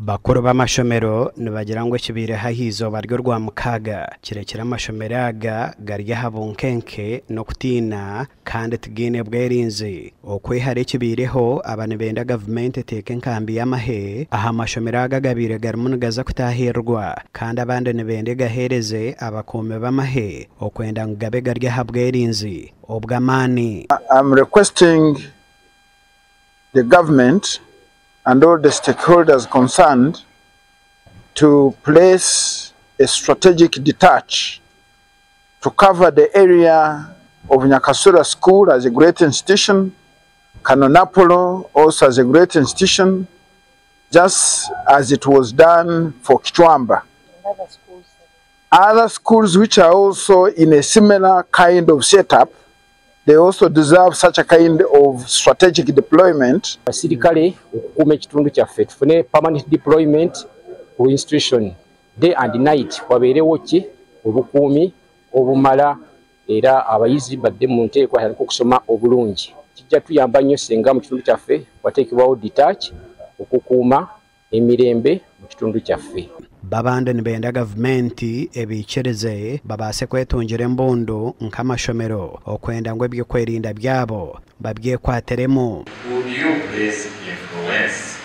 Bakuru b'amashomero nibagira ngu ekibaireho ah'eizooba ry'Orwamukaaga kirekire amashomero aga gari aha bunkenke n'okutiina kandi tigaine bwerinzi. Okwehara ekibaireho, aba nibenda gavumenti eteeke enkambi y'amahe aha mashomero aga agabaire garimu nigaza kutaahirirwa kandi abandi nibenda egaheereze abakuumi b'amahe okwenda ngu gabe gari aha bwerinzi obw'amaani. I'm requesting the government and all the stakeholders concerned to place a strategic detach to cover the area of Nyakasura School as a great institution, Kanonapolo also as a great institution, just as it was done for Kichwamba. Other schools which are also in a similar kind of setup, they also deserve such a kind of strategic deployment. Abasirikale okukuuma ekitundu kyaffe tufune permanent deployment ku institution day and night wabeerewo ki obukuumi obumala era abayizi badde mu nteeko batandike okusoma obulungi. Kijja tuyamba nnyo singa mu kitundu kyaffe wateekebwawo detach okukuuma emirembe mu kitundu kyaffe. Babandi nibenda gavumenti ebaikirize babaase kwetungira embundu nk'amashomero okwenda ngu eby'okwerinda byabo babyekwatiremu. Would you please influence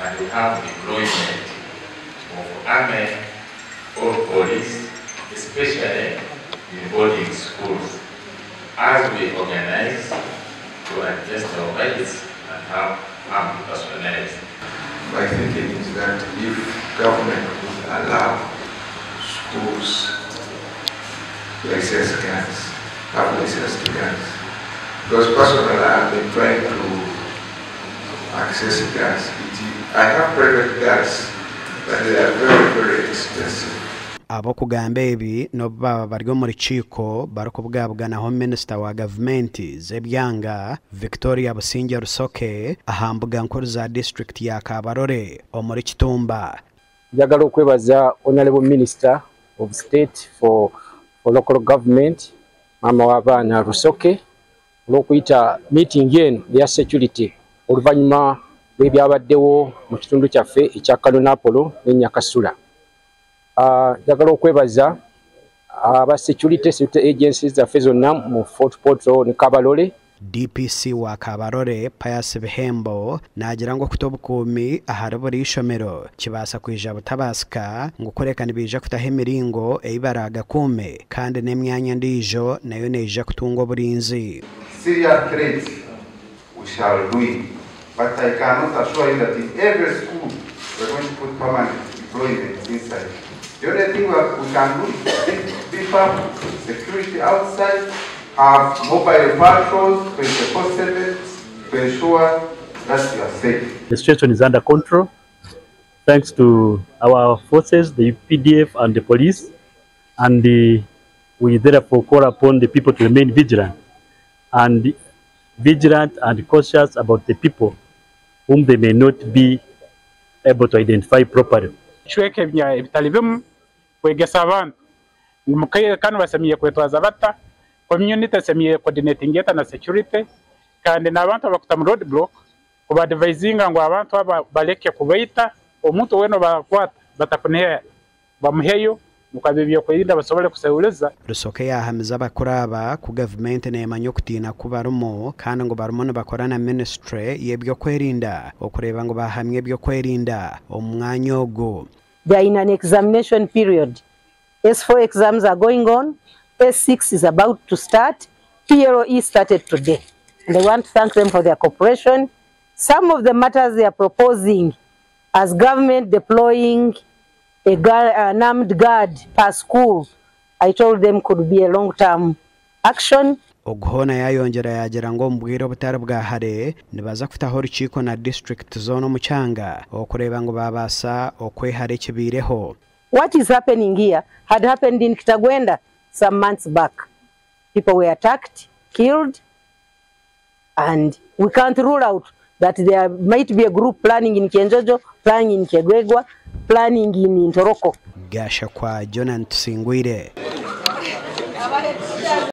and have deployment of army or police, especially in boarding schools, as we organize to adjust our budgets and have armed personnel? My thinking is that if government would allow schools license guns, have license to guns, because personally I have been trying to access guns. I have private guns, but they are very, very expensive. Ab'okugamba ebi n'obu baaba bari omu rukiiko barikubwabuganaho minisita wa gavumenti z'ebyanga Victoria Busingye Rusoke aha mbuga nkuru za disiturikiti ya Kabarole omuri Kitumba. Njagala okwebaza Honorable Minister of State for Local Government, maama w'abaana Rusoke, olw'okuyita meeting eno eya security oluvannyuma lw'ebyabaddewo mu kitundu kyaffe ekya Kanonapolo ne Nyakasura. Njagala okwebaza aba security agencies zaffe zonna mu Fort Portal ne Kabarole. DPC wa Kabarole Pius Bihembo naagira ngu okuta obukuumi ahari buri ishomero kibaasa kwija butabaasika ngu kureka nibaija kutaho emiringo ei baraagakuume kandi n'emyanya endiijo nayo neija kutunga oburinzi. Serious threats, we shall do it. But I cannot assure you that in every school we are going to put permanent deployment inside. The only thing we can do is beef up security outside, have mobile patrols 24/7 to ensure that you are safe. The situation is under control thanks to our forces, the UPDF and the police, and we therefore call upon the people to remain vigilant and cautious about the people whom they may not be able to identify properly. Ebicweka ebitari bimwe kwegesa abantu ngu mukaire kanu basemiire kwetwaza bata, community esemiire coordinating eta na security, kandi n'abantu abakuta mu road block kubadvisinga ngu abantu aba baleke kubaita, omuntu weena bakwata batakuneha bamuheyo nukwo ebyokwerinda basobole kusehuriza. Rusoke yahamiza abakuru aba ku gavumenti neemanya okutiina ku barimu kandi ngu barimu nibakora na ministry y'ebyokwerinda okureeba ngu bahamya ebyokwerinda omu mwanya ogu. They are in an examination period. S4 exams are going on, S6 is about to start, PLE started today. And I want to thank them for their cooperation. Some of the matters they are proposing as government deploying an armed guard per school, I told them could be a long-term action. Oguhoona yayongyera yagira ngu omu bwire obutari bwa hare nibaza kutaho orukiiko na district zoona omu kyanga okureeba ngu babaasa okwehara ekibiireho. What is happening here had happened in Kitagwenda some months back. People were attacked, killed, and we can't rule out that there might be a group planning in Kyenjojo, planning in Kyegegwa, planning in Ntoroko. Gashakwa Jonan Tusingwire.